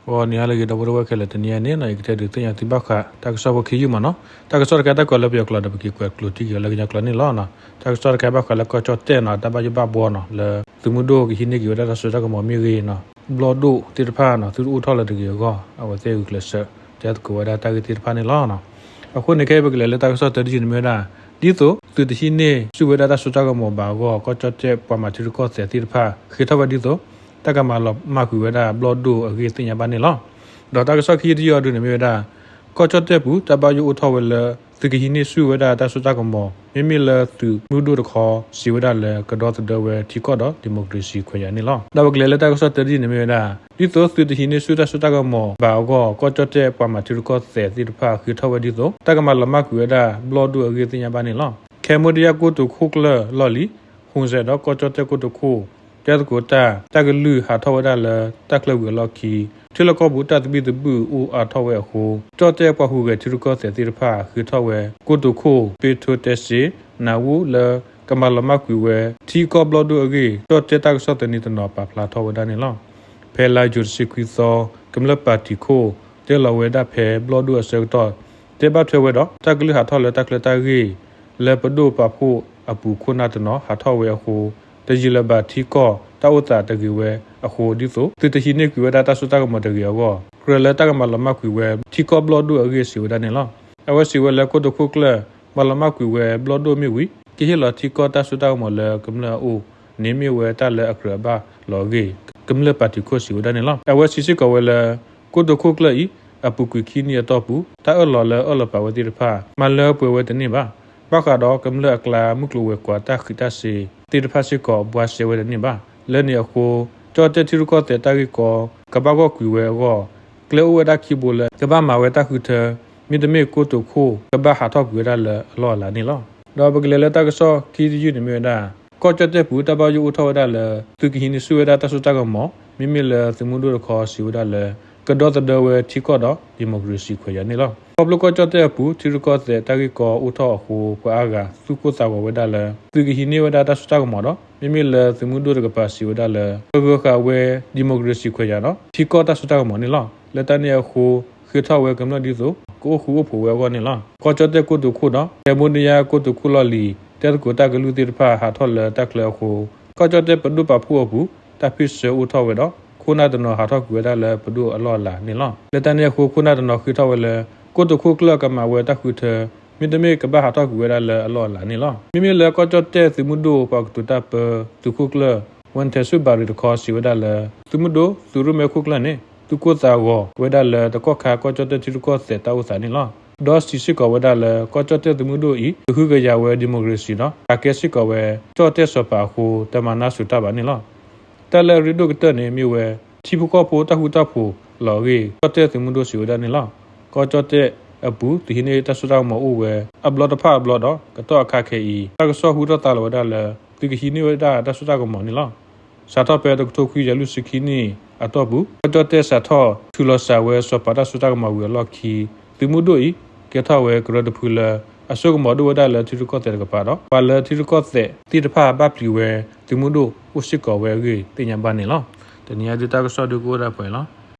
ဂီၤနံၤဟါလၢအဂ့ၤ ဒီပုၢ်ဝဲၢ်ခဲလၢာ်, တနံၤအံၤန့ၣ်နီၤ ယကတဲဒုးသ့ၣ်ညါသုဘၣ်ဃး တၢ်ကစီၣ်ဖိခံယုၢ်မးနီၤ. တၢ်ကစီၣ်တခါအံၤ တၢ်ကွဲးလၢပယီၤကျိာ်ဒီး ပက့ၤကွဲးကျိာ်ထံက့ၤအီၤလၢကညီကျိာ်န့ၣ်လီၤ. တၢ်ကစီၣ်တခါအံၤ ဘၣ်ဃးလၢကီၢ်ကၠီၣ်တဲၣ်နီၤ တၢ်ဘၣ်ယိၣ်ဘၣ်ဘှီနီၤ လၢသုးမုၢ်ဒိၣ်ကဟံးန့ၢ်က့ၤဝဲဒၣ်တၢ်စိတၢ်ကမီၤမ့ၢ်ဂ့ၤနီၤ ဘျီၣ်ဒိၣ်သ့ၣ်တဖၣ်နီၤ သုတအိၣ်ထီၣ်လၢၤတဂ့ၤအဂီၢ် အဝဲသ့ၣ်ဂုာ်ကျဲးစၢး တဲသကိးဝဲဒၣ်တၢ်ဂ့ၢ်သ့ၣ်တဖၣ်န့ၣ်လီၤ. အဃိန့ၣ် ခဲအံၤပကလဲၤလၢတၢ်ကစီၣ်တၢတယုၢ်န့ၣ်မ့ၢ်ဝဲဒၣ် ဒ်သိးသုးတဟံးန့ၢ်ဆူၣ်ဝဲဒၣ်တၢ်စိတၢ်ကမီၤဘၣ်အဂီၢ် ကီၢ်ကၠီၣ်တဲၣ်ပှၤမၤထံရူၢ်ကီၢ်သဲးသ့ၣ်တဖၣ် ဃ့ထီၣ်ဝဲဒ်သိး တၢ်ကမၤလီၤမၢ်ကွံာ်ဝဲဒၣ်ဘျီၣ်ဒိၣ်အဂ့ၢ်သ့ၣ်ညါဘၣ်န့ၣ်လီၤ. ဒီးတၢ်ကစီၣ်ခံယုၢ်တယုၢ်အံၤဒုန့ၣ်မ့ၢ်ဝဲဒၣ် ကီၢ်ကၠီၣ်တဲၣ်ပူၤ တၢ်ဘၣ်ယိၣ်အိၣ်ထီၣ်ဝဲလၢ သုးကဟံးန့ၢ်ဆူၣ်ဝဲဒၣ်တၢ်စိတၢ်ကမီၤ မ့မ့ၢ်လၢသုးမုၢ်ဒိၣ်တခီ စံးဝဲဒၣ်လၢ ကဒီသဒၢဝဲထံကီၢ်ဒီး democracy ခွဲးယာ်န့ၣ်လီၤ. ဒီးပကလဲၤလၢတၢ်ကစီၣ်တၢတယုၢ်န့ၣ်မ့ၢ်ဝဲဒၣ် ဒ်သိးသုးတဟံးန့ၢ်ဆူၣ်တၢ်စိတၢ်ကမီၤဘၣ်အဂီၢ် ကီၢ်ကၠီၣ်တဲၣ်ပှၤမၤထံရူၢ်ကီၢ်သဲးသ့ၣ်တဖၣ် ဃ့ထီၣ်ဝဲဒ်သိး တၢ်ကမၤလီၤမၢ်ကွံာ်ဝဲဒၣ်ဘျီၣ်ဒိၣ်အဂ့ၢ်သ့ၣ်ညါဘၣ်န့ၣ်လီၤ. ခဲမုၢ်တယၢ်ကိတိာ်ခိၣ်ကျၢၢ်လီၢ်လံၤ ဟူစဲးဒီးကီၢ်ကၠီၣ်တဲၣ်ကိတိာ်ခိၣ် တဲသကိးတၢ် တၢ်ကလုၢ်ဟးထီၣ်ဝဲဒၣ်လၢတၢ်ချၢဝံၤအလီၢ်ခံ ထံလီၢ်ကီၢ်ပူၤတၢ်သဘံၣ်သဘုၣ်အိၣ်အါထီၣ်ဝဲအဃိ ကၠီၣ်တဲၣ်ပှၤဟူးဂဲၤထံရူၢ်ကီၢ်သဲးသ့ၣ်တဖၣ် ဃ့ထီၣ်ဝဲ ကိတိာ်ခိၣ် ပ့ထိတဲစ့ နၢ်ဝူလၢ ကမၤလီၤမၢ်ကွံာ်ဝဲ ထံကီၢ်ဘျီၣ်ဒိၣ်အဂ့ၢ် ကၠီၣ်တဲၣ်တၢ်ကစီၣ်သနံးတနီၤပာ်ဖျါထီၣ်ဝဲဒၣ်န့ၣ်လီၤ. ဖဲလါယူၤတဆံခွံသီ ကမျၢၢ်ပၣ်တံၣ်ခိၣ် တဲလီၤဝဲဒၣ်ဖဲဘျီၣ်ဒိၣ်အဆၢကတီၢ် တဲဘၣ်ထွဲဝဲဒီး တၢ်ကလုၢ်ဟးထီၣ်လၢတၢ်ချၢတၢ်ဂ့ၢ် လၢပဒိၣ်ပာ်ဖှိၣ်အပူၤခိၣ်နၢ်တနီၤဟးထီၣ်ဝဲအဃိ တယံာ်လၢၤဘၣ်ထံကီၢ်တၢ်အိၣ်သးတဂ့ၤဝဲအဃိ ဒ်သိးသုးတဟံးန့ၢ်ကွံာ်ဝဲဒၣ်တၢ်စိတၢ်ကမီၤတဂ့ၤအဂီၢ် ကြၢးလၢတၢ်ကမၤလီၤမၢ်ကွံာ်ဝဲ ထံကီၢ်ဘျီၣ်ဒိၣ်အဂ့ၢ်စံးဝဲဒၣ်န့ၣ်လီၤ. အဝဲစံးဝဲလၢကိတိာ်ခိၣ်ကျၢၢ် မၤလီၤမၢ်ကွံာ်ဝဲဘျီၣ်ဒိၣ်မ့ၢ်ဝံၤ ကဟ့ၣ်လီၤထံကီၢ်တၢ်စိတၢ်ကမီၤလၢကမျၢၢ်အအိၣ်န့ၣ်မ့ၢ်ဝဲတၢ်လၢအကြၢးအဘၣ်လီၤအဂ့ၢ် ကမျၢၢ်ပၣ်တံၣ်ခိၣ်စံးဝဲဒၣ်န့ၣ်လီၤ. အဝဲစံးစ့ၢ်ကီးဝဲလၢ ကိတိာ်ခိၣ်ကျၢၢ်အံၤ အပူၤကွံာ်ခံနံၣ်အတီၢ်ပူၤ တၢ်အၢၣ်လီၤလၢအၢၣ်လီၤပာ်ဝဲသ့ၣ်တဖၣ် မၤလၢပှဲၤဝဲတန့ၢ်ဘၣ်. ဘၣ်ဃးဒီးကမျၢၢ်အကျါ မုၢ်ကျိၤဝဲၤကွာ်တၢ်ဃံးတၢ်စ့ၤသ့ၣ်တဖၣ်စ့ၢ်ကီး ဘှါရှဲဝဲတန့ၢ်ဘၣ်. လၢန့ၣ်အဃိ ကၠီၣ်တဲၣ်ထံရူၢ်ကီၢ်သဲးတၢ်ဂ့ၢ်ကီ ကဘၣ်ဂီၢ်ကွံာ်ဝဲအဂီၢ် ကျဲအိၣ်ဝဲဒၣ်ခံဘိလၢ ကဘၣ်မၤဝဲတၢ်ဃုထၢ မ့တမ့ၢ်ကိတိာ်ခိၣ် ကဘၣ်ဟးထီၣ်ကွံာ်ဝဲဒၣ်လၢအလီၢ်အလၤန့ၣ်လီၤ. ဒီးပကလဲၤလၢတၢ်ကစီၣ်ခံတယုၢ်န့ၣ်မ့ၢ်ဝဲဒၣ် ကီၢ်ကၠီၣ်တဲၣ်ပူၤ တၢ်ဘၣ်ယိၣ်အိၣ်ထီၣ်ဝဲဒၣ်လၢ သုးကဟံးန့ၢ်ဆူၣ်ဝဲဒၣ်တၢ်စိတၢ်ကမီၤ မ့မ့ၢ်လၢသုးမုၢ်ဒိၣ်တခီစံးဝဲဒၣ်လၢ ကဒီသဒၢဝဲထံကီၢ်ဒီး democracy ခွဲးယာ်န့ၣ်လီၤ. ခီဖျိကီၢ်ကၠီၣ်တဲၣ်အပူၤ ထံရူၢ်ကီၢ်သဲးတၢ်ဂ့ၢ်ကီအိၣ်ထီၣ်အဃိ ပှၤအါဂၤသူၣ်ကိၢ်သးဂီၤဝဲဒၣ်လၢ သုးကဟံးန့ၢ်ဝဲဒၣ်တၢ်စိတၢ်ကမီၤဒီး မ့မ့ၢ်လၢသုးမုၢ်ဒိၣ်တကပၤစံးဝဲဒၣ်လၢ ကဂၢၤဃာ်ဝဲ democracy ခွဲးယာ်ဒီး ထံကီၢ်တၢ်စိတၢ်ကမီၤန့ၣ်လီၤ. လၢတၢ်န့ၣ်အဃိ ဃ့ထီၣ်ဝဲကမျၢၢ်ဒ်သိး ကအိၣ်ဃူအိၣ်ဖိးဝဲအဂီၢ်န့ၣ်လီၤ. ကီၢ်ကၠီၣ်တဲၣ်ကိတိာ်ခိၣ်ဒီး ခဲမုၢ်တယၢ်ကိတိာ်ခိၣ်လီၢ်လံၤ တဲသကိးတၢ်ကလုၢ်သ့ၣ်တဖၣ် ဟးထီၣ်လၢတၢ်ချၢအဃိ ကီၢ်ကၠီၣ်တဲၣ်ပဒိၣ်ပာ်ဖှိၣ်အပူၤ တၢ်ဖ့ၣ်ဆၢအိၣ်ထီၣ်ဝဲဒီး ခိၣ်နၢ်တနီၤဟးထီၣ်ကွံာ်ဝဲဒၣ်လၢပဒိၣ်အလီၢ်အလၤန့ၣ်လီၤ. လၢတၢ်န့ၣ်အဃိ ခိၣ်နၢ်တနီၤဃ့ထီၣ်ဝဲလၢ ကိတိာ်ခိၣ်ကျၢၢ်ကမၤဝဲတၢ်ဃုထၢ မ့တမ့ၢ်ကဘၣ်ဟးထီၣ်ကွံာ်ဝဲဒၣ်လၢအလီၢ်အလၤန့ၣ်လီၤ. မ့မ့ၢ်လၢကီၢ်ကၠီၣ်တဲၣ်သုးမုၢ်ဒိၣ်ပှၤကတိၤတၢ်ပၢ သုးခိၣ်ကျၢၢ် ဝ့ၣ်ထဲးဆူၣ်ဘၣ်ရံၤတခီစံးဝဲဒၣ်လၢ သုးမုၢ်ဒိၣ်သုးရိၣ်မဲခိၣ်ကျၢၢ်န့ၣ် သူၣ်ကိၢ်သးဂီၤဝဲဒၣ်လၢတကီၢ်ခါကီၢ်ကၠီၣ်တဲၣ်ထံရူၢ်ကီၢ်သဲးတၢ်အိၣ်သးန့ၣ်လီၤ. ဒီးစံးစ့ၢ်ကီးဝဲဒၣ်လၢ ကီၢ်ကၠီၣ်တဲၣ်သုးမုၢ်ဒိၣ်အံၤ ကဟုကယာ်ဝဲ democracy ဒီး ပာ်ကဲစ့ၢ်ကီးဝဲ ကၠီၣ်တဲၣ်စီၤပၤအဃိ တမၤနါစူၤတၢ်ဘၣ်န့ၣ်လီၤ. တၢ်လၢအရ့ဒိၣ်ကတၢၢ်န့ၣ်မ့ၢ်ဝဲ ထံဖိကီၢ်ဖိတၢ်ဃူတၢ်ဖိးလီၤအဂ့ၢ် ကၠီၣ်တဲၣ်သုးမုၢ်ဒိၣ်စံးဝဲဒၣ်န့ၣ်လီၤ. ကီၢ်ကၠီၣ်တဲၣ်အပူၤ သုးဟံးန့ၢ်တၢ်စိတၢ်ကမီၤအိၣ်ဝဲ အဘျီတဖၣ်အဘျီဒီး ကတီၢ်အခါခဲအံၤ တၢ်ကစီၣ်ဟူထီၣ်သါလီၤဝဲဒၣ်လၢ သုးကဟံးန့ၢ်ဝဲဒၣ်တၢ်စိတၢ်ကမီၤန့ၣ်လီၤ. စးထီၣ်ဖဲတကထိခွံကယၤလွံၢ်ဆံခံနံၣ်အတီၢ်ပူၤ ကီၢ်ကၠီၣ်တဲၣ်စးထီၣ်ထုးလီၤစှၤဝဲစီၤပၤတၢ်စိတၢ်ကမီၤဝံၤအလီၢ်ခံ သုးမုၢ်ဒိၣ်အံၤ ကဲထီၣ်ဝဲကရၢတဖုလၢ အစိကမီၤဒိၣ်ဝဲဒၣ်လၢထံရူၢ်ကီၢ်သဲးတကပၤဒီး ပှၤလၢထံရူၢ်ကီၢ်သဲးသ့ၣ်တဖၣ်ဘၣ်ပျံၤဝဲ သုးမုၢ်ဒိၣ်အိၣ်စ့ၢ်ကီးဝဲအဂ့ၢ်သ့ၣ်ညါဘၣ်န့ၣ်လီၤ. တနံၤအံၤဒုးတၢ်ကစီၣ်ဒုးကအိၣ်ဒၣ်ပှဲၤလီၤ.